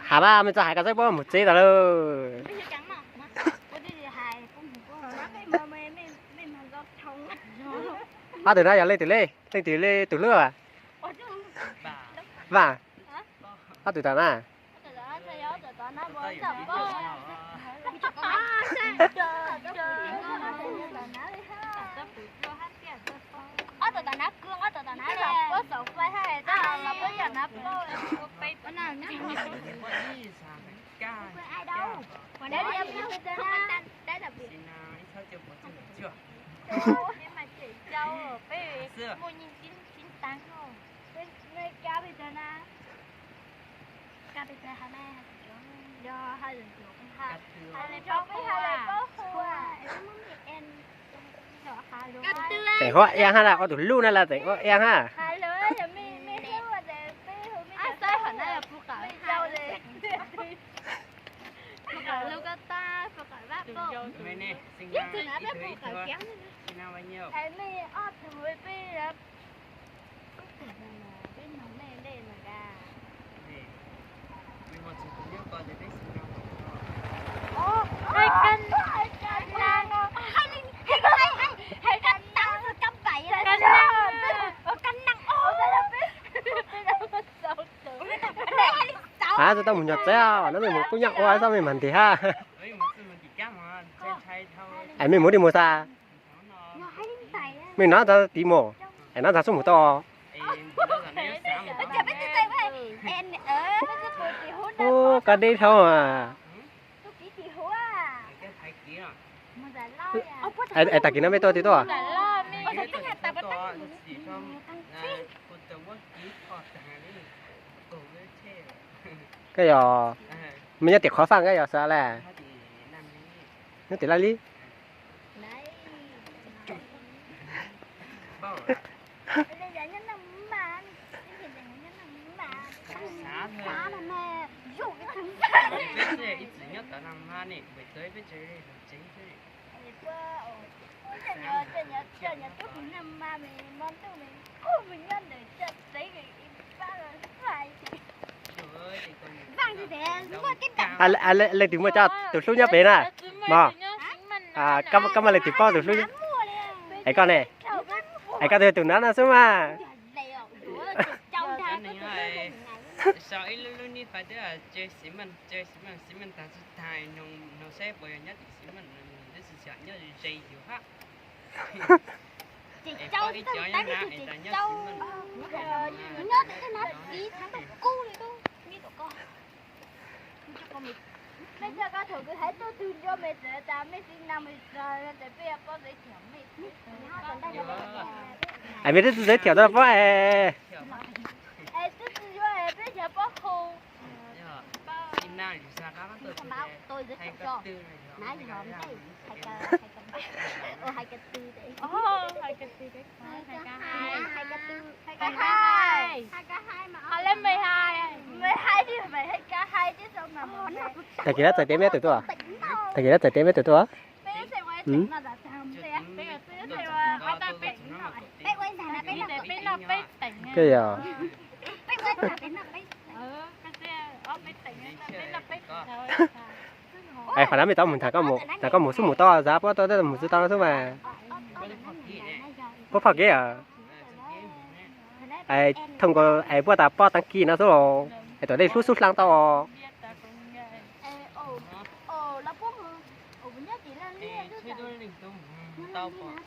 Has mas mej txo hais koj txawb puab mus tsev tas lawm. Ob tug na yog leej twg le, leej twg le tus hlub? Vaaj, ob tug tom na. Tseem huab ib hab na, ob tug hlub na las tseem huab ib hab. Ab, tau mus nyuam teb, no mej mus kub nyab ua, txhob mej mas ntim hab. Es mej mus deb mus xav, mej nov txog tiv mus, es nov txog xub mus tau. Ub, koj deb dhau mas. Es tag kis no mej tuaj twg tuaj? Koj yog, mej nyob tim qhov faj koj yog xav le? Nyob tim Laj Lib. Leej twg muaj coj tus hlub nyob pem na? Mog, koj muaj leej twg paub tus hlub? Es koj ne? Es koj twb tus nab no xwb mas. Es mej twb tsis giới thiệu tau puab es. Tag kis no txais tes mej twg tuaj? Tag kis no txais tes mej twg tuaj? Koj yog. Es qhov no mej tau mus nrog koj mus xwb mus tau, xav puab tau mus xwb tau no xwb mas. Puab phoj kev os. Es thooj nkaus es puab tas pob teev kis no xwb los es tom dej hlub xub hlab tau os.